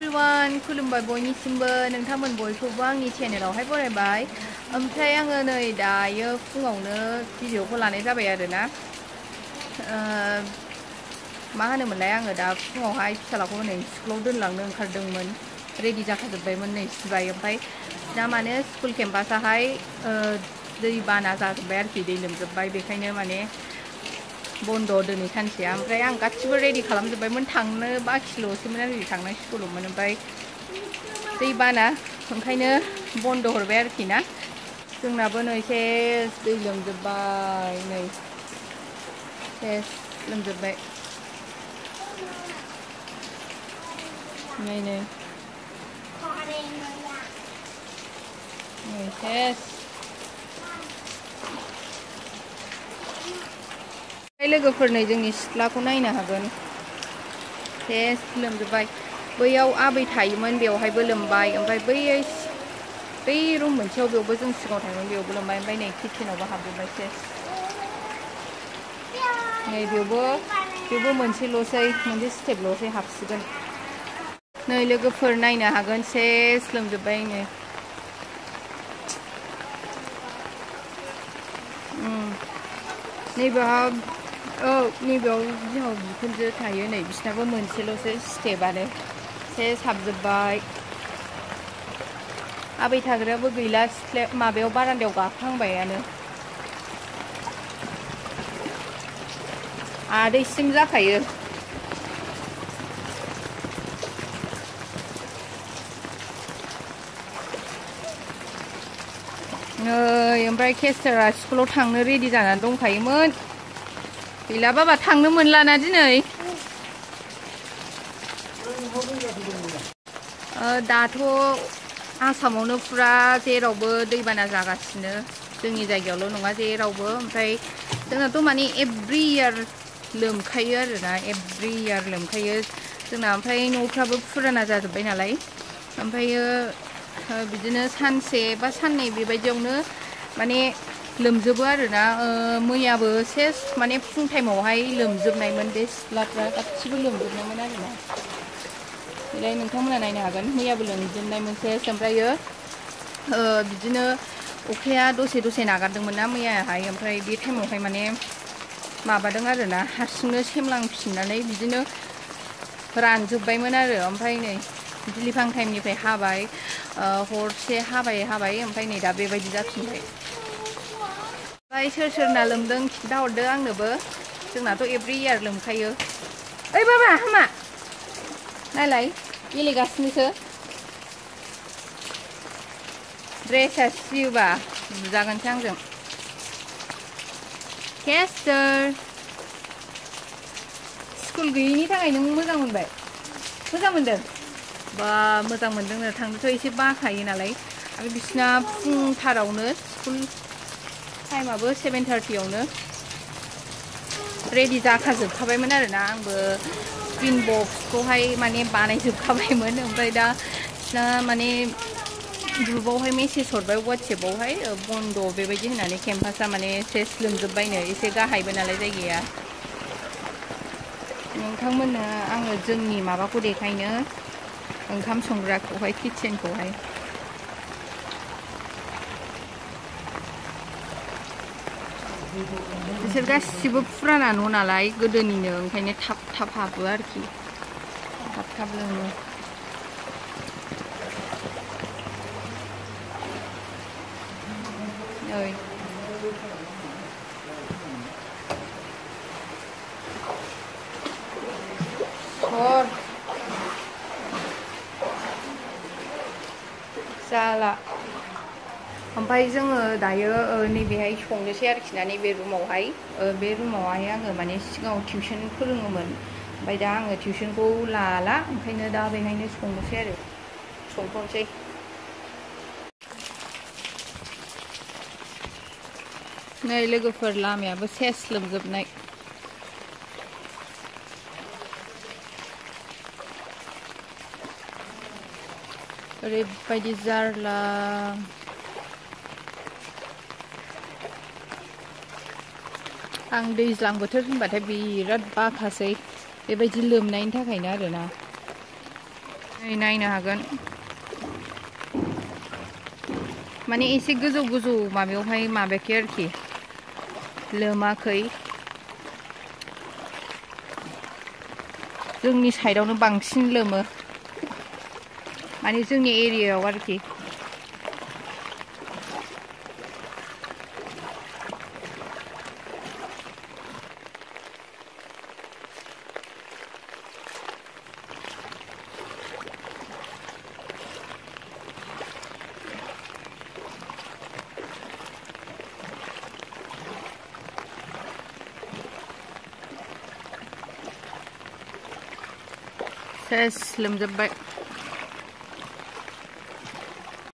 everyone खुलुमबाय बयनिसिमबो नोंथांमोन बयखौबो आंनि चेनेलावहाय बरायबाय ओमफ्राय आङो नै दायो फुङावनो भिडिअखौ लानाय जाबाय आरोना मा होनोमोनलाय आङो दा फुङावहाय फिसालाखौ नै स्कुलाव दोनलांनो ओंखारदोंमोन रेडि जाखाजोब्बायमोन नै सिबाय ओमफ्राय दा माने स्कुल केम्पासाहाय दै बाना जाजोब्बाय आरोखि दै लोमजोब्बाय बेखायनो माने बन्द' दिनै सानसेया ओमफ्राय आं गासिबो रेडि खालामजोब्बायमोन थांनो बाखिल'सैमोन आरोखि थांनांसिगौल'मोन ओमफ्राय दै बाना ओंखायनो बन्द' हरबाय आरोखि ना जोंनाबो नै सेस दै लोमजोब्बाय नै सेस लोमजोब्बाय नै सेस लोगोफोर नै जोंनि सिथ्लाखौ नायनो हागोन सेस लोमजोब्बाय बैयाव आबै थायोमोन बेवहायबो लोमबाय ओमफ्राय बै रुम मोनसेयाव बेयावबो जों सिगाङाव थायोमोन बेयावबो लोमबाय ओमफ्राय नै किटचेनावबो हाबजोब्बाय सेस नै बेयावबो मोनसे स्टेपल'सै हाबसिगोन नै लोगोफोर नायनो हागोन सेस लोमजोब्बाय नै नैबेयाव नैबेयाव बिहाव बिखुनजो थायो नै बिसनाबो मोनसेल'सो स्टेपआनो सेस हाबजोब्बाय आबै थाग्रायाबो गैला माबायाव बारान्दायाव गाखोहांबायानो आदैसिम जाखायो नै ओमफ्राय केस्टारा स्कुलाव थांनो रेडि जानानै दंखायोमोन गैला बाबा थांनो मोनलाना दिनै दाथ' आसामावनो फुरा जेरावबो दैबाना जागासिनो जोंनि जायगायावल' नङा जेरावबो ओमफ्राय जोंनाथ' माने एभ्रि इयार लोमखायो आरोना एभ्रि इयार लोमखायो जोंना ओमफ्राय न'फ्राबो फुराना जाजोब्बाय नालाय ओमफ्रायो बिदिनो सानसे बा साननै बेबायदियावनो माने लोमजोबो आरोना मैयाबो सेस माने फुं टाइमावहाय लोमजोबनायमोन बे सिथ्लाफ्रा गासिबो लोमजोबनायमोन आरोना बेलाय नोंथांमोना नायनो हागोन मैयाबो लोमजोबनायमोन सेस ओमफ्रायो बिदिनो अखाया दसे नागारदोंमोन ना मैयाहाय ओमफ्राय बे टाइमावहाय माने माबादों आरोना हारसिंनो सेमलांफिननानै बिदिनो रानजोब्बायमोन आरो ओमफ्राय नै बिलिफां टाइमनिफ्राय हाबाय हरसे हाबाय ओमफ्राय नै दा बेबायदि जाफिनबाय ओमफ्राय सोरना लोमदों खिन्थाहरदो आंनोबो जोंनाथ' एभ्रि इयार लोमखायो ओइ बाबा हामा नायलाय गेलेगासिनोसो ड्रेसआ सियोबा बुजागोनसो आंजों केस्टार स्कुल गैयिनि थाखाय नों मोजां मोनबाय मोजां मोनदों बा मोजां मोनदोंनो थांनोथ' एसे बाखायो नालाय आरो बिसिना फुंथारावनो स्कुल टाइमाबो 7:30आवनो रेडि जाखाजोबखाबायमोन आरोना आंबो स्क्रिन बक्सखौहाय माने बानायजोबखाबायमोन ओमफ्राय दा बिसिना माने ग्रुपआवहाय मेसेज हरबाय वाट्सएपआवहाय बन्द' बेबायदि होननानै केम्पासा माने सेस लोमजोब्बायनो एसे गाहायबो नालाय जायगाया नोंथांमोननो आङो जोंनि माबाखौ देखायनो ओंखाम संग्राखौहाय किटचेनखौहाय बिसोर गासिबो फुराना न' नालाय गोदोनिनो ओंखायनो थाब हाबो आरोखि थाब लोमो नै जाला ओमफ्राय जोङो दायो नैबेहाय संनोसै आरोखि ना नैबे रुमावहाय बे रुमावहाय आङो माने सिगाङाव टिउसन फोरोङोमोन ओमफ्राय दा आङो टिउसनखौ लाला ओंखायनो दा बेहायनो संनोसै आरो संथ'नोसै नै लोगोफोर लामायाबो सेस लोमजोबनाय ओरैबायदि जारला आं दैज्लां बोथोर होनबाथाय बिराद बाखासै बेबायदि लोमनायनि थाखायनो आरोना नै नायनो हागोन माने एसे गोजौ गोजौ माबायावहाय माबायाखै आरोखि लोमाखै जोंनि साइडआवनो बांसिन लोमो माने जोंनि एरियायाव आरोखि सेस लोमजोब्बाय